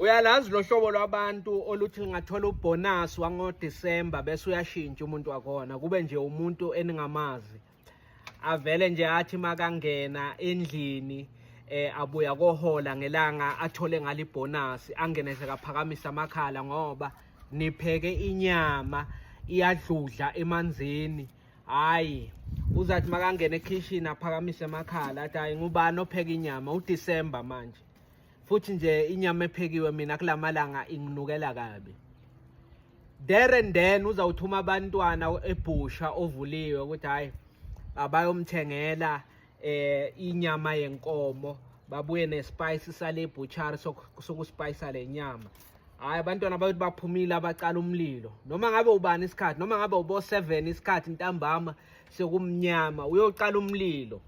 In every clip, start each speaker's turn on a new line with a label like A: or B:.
A: Uyalazi lo hlobo lwabantu oluthi lingathola ubonus wangoDisemba bese uyashintsha umuntu wakhona, kube nje umuntu eningamazi. Avele nje athi makangena endlini abuya kohola ngelanga athole ngale ibonus, angene sekaphakamisa amakhala ngoba nipheke inyama iyadludla emanzini. Hayi, uzathi makangena ekhishini aphakamise amakhala athi, "Hayi, ngubani opheka inyama uDisemba manje? Futhi nje inyama ephekiwe mina kulamalanga inginukela kabi." There and then uzawuthuma abantwana ebhusha ovuliwe ukuthi hayi, abayomthengela inyama yenkomo, babuye nespice sale butchery sokuspicea le nyama. Hayi, abantwana bayothi baphumile, abacala umlilo noma ngabe ubani isikhathi, noma ngabe ubo 7 isikhathi ntambama sekumnyama, uyocala umlilo,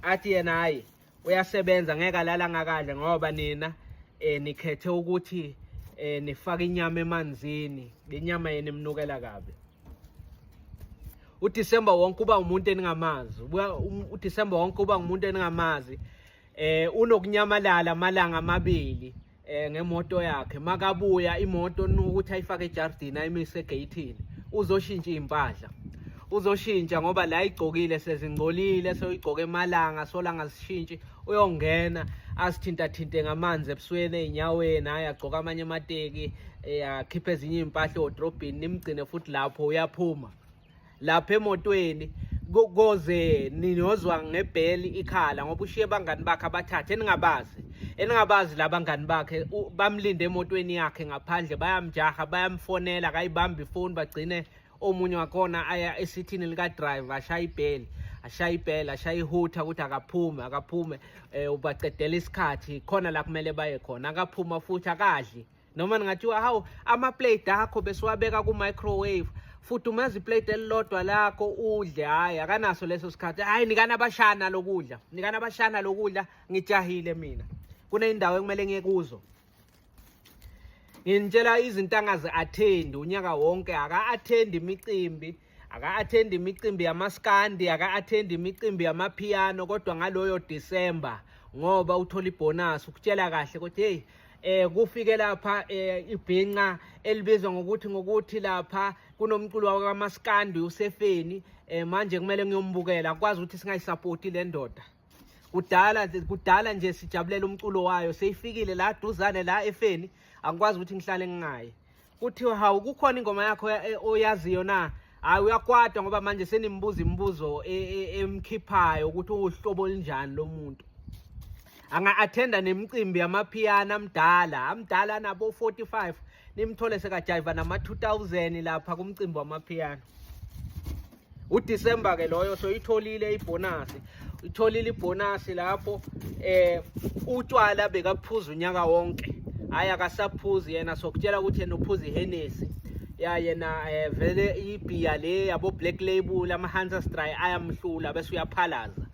A: athi yena hayi, uyasebenza, ngeke alala ngakadle ngoba nina nikhethe ukuthi nifake inyama emanzini, le nyama yena imnukela kabi. UDisemba wonke uba umuntu eningamazi. UDisemba wonke uba umuntu eningamazi. Unokunyamalala amalanga amabili ngemoto yakhe. Makabuya imoto ukuthi ayifake ejardini, ayimise egeyithini, uzoshintsha iy'mpahla, uzoshintsha ngoba la igcokile sezingcolile, soyigcoke emalanga solanga zishintshi. Uyongena azithintathinte ngamanzi ebusweni, ey'nyaweni, hhayi, agcoke amanye amateki, akhiphe ezinye iy'mpahla edrobhini, nimgcine futhi lapho. Uyaphuma lapha emotweni koze ninozwa ngebheli ikhala ngoba ushiye bangani bakhe abathathe eningabazi labangani bakhe bamlinde emotweni yakhe ngaphandle, bayamjaha, bayamfonela, akayibambi ifoni. Bagcine omunye wakhona aya esithini lika-driver, ashaya ibheli, ashaya ibheli, ashaya ihutha ukuthi akaphume, akaphume, ubacedela isikhathi khona la kumele baye khona. Akaphuma futhi akadli noma ningathiwa, "Hawu, ama-plate akho besiwabeka ku-microwave, futhi umeza iplate elilodwa lakho udle." Hhayi, akanaso leso sikhathi. "Hhayi, nikana abashana lokudla, nikana abashana lokudla, ngijahile mina, kuney'ndawo ekumele ngiye kuzo." Nginitshela izinto angazi-attendi unyaka wonke. Aka-attendi imicimbi, aka-attendi imicimbi yamaskandi, aka-attendi imicimbi yamapiano, kodwa ngaloyo December ngoba uthola ibonus, ukutshela kahle ukuthi, "Hey, kufike lapha ibhinqa elibizwa ngokuthi lapha kunomculo wakamaskandi usefeni, manje kumele ngiyombukela." Akwazi ukuthi singayisupporti le ndoda. Kudala kudala nje sijabulela umculo wayo, seyifikile la duzane la efeni, angikwazi ukuthi ngihlale ngingayi. Kuthiwa, "Hawu, kukhona ingoma yakho oyaziyo na?" Hayi, uyakwata ngoba manje senimbuza imibuzo emkhiphayo ukuthi uhlobo olunjani lo muntu. Anga-attenda nemicimbi yamaphiyano amdala amdala nabo 45, nimthole sekajayiva nama-2000 lapha kumcimbi wamaphiyano. uDisemba ke loyo, soyitholile ibonus, itholile ibonus lapho. Utshwala bekaphuza unyaka wonke, hayi, akasaphuzi yena. Sokutshela ukuthi yena uphuza iHennessy ya yena, vele ibhiya le yabo Black Label, ama-Hansa Dry ayamhlula, bese uyaphalaza.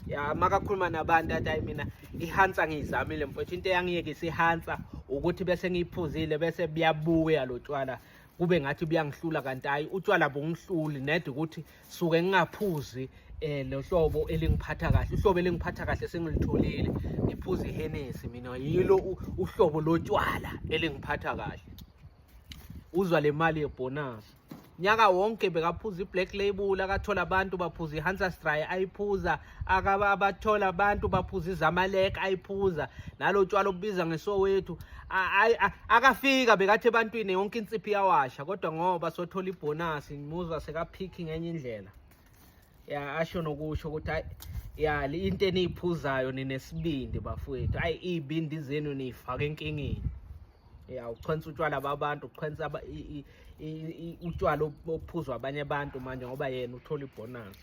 A: Ya, makakhuluma nabantu athi, "Hayi, mina iHansa ngiyizamile mfowethu, into eyangiyekisa iHansa ukuthi bese ngiyiphuzile bese buyabuya lo tshwala, kube ngathi buyangihlula, kanti hayi, utshwala bungihluli nedi, ukuthi suke ngingaphuzi lo hlobo elingiphatha kahle. Uhlobo elingiphatha kahle sengilitholile, ngiphuza iHennessy mina, yilo uhlobo lotshwala elingiphatha kahle." Uzwa le mali yebonus, nyaka wonke bekaphuza i-Black Label, akathola abantu baphuza i-Hansa Dry ayiphuza, abathola abantu baphuza iZamalek ayiphuza, nalo tshwala obubiza ngeSoweto. Akafika bekathi ebantwini yonke insiphi iyawasha, kodwa ngoba sothola ibonus ngimuzwa sekaphikhi ngenye indlela. Ya, asho nokusho ukuthi, hayi ya, into eniyiphuzayo ninesibindi bafowethu, hayi, iy'bindi zenu niyifaka enkingeni." Ya, uchwensa utshwala babantu, uchwensa utshwala obuphuzwa abanye abantu manje ngoba yena uthola ibonus.